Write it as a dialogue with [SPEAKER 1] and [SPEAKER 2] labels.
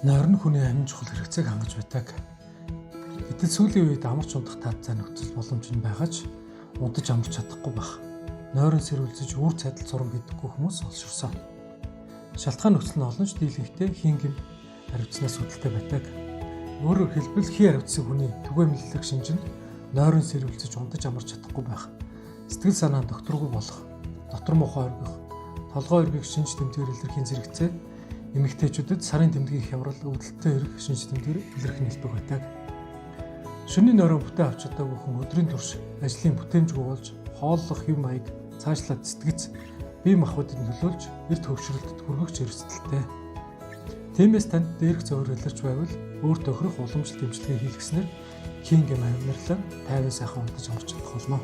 [SPEAKER 1] Нойр нь хүний амин чухал хэрэгцээг хангаж байдаг. Гэтэл сүүлийн үед амарч унтах таацаа нөхцөл боломж нь байгаа ч унтаж амарч чадахгүй байх. Нойрон сэрүүлзэж үр цадал зурам хийдэггүй хүмүүс олширсон. Шалтгаан нөхцөл нь олон ч дийлэнхтэй хийн гэм хариуцнаас үүдэлтэй байдаг. Өөрөөр хэлбэл хий хариуцсан хүний түгээмлэх шинж нь нойрон сэрүүлзэж унтаж амарч чадахгүй байх. Сэтгэл санаа нь докторгүй болох, дотор муухай оргих, толгой оргих шинж тэмдгээр илэрхийн зэрэгцээ эмэгтэйчүүдэд сарын тэмдгийн хямрал, өвдөлттэй ирэх шинж тэмдгээр илэрх нь элбэг байдаг. Шөнийн нойрон бүтэн авч чадаагүй хүн өдрийн турш ажлын бүтээмжгүй болж хооллох хэв маяг цаашлаад сэтгэц бие махбодод нөлөөлж эрт хөвшрөлтөд хүргэх эрсдэлтэй. Тиймээс танд дээрх зөвөр илэрч байвал өөр тохирох уламжлалт эмчилгээ хийлгэснээр хийн гэм амьарлан тайван сайхан унтаж амарч чадах болно.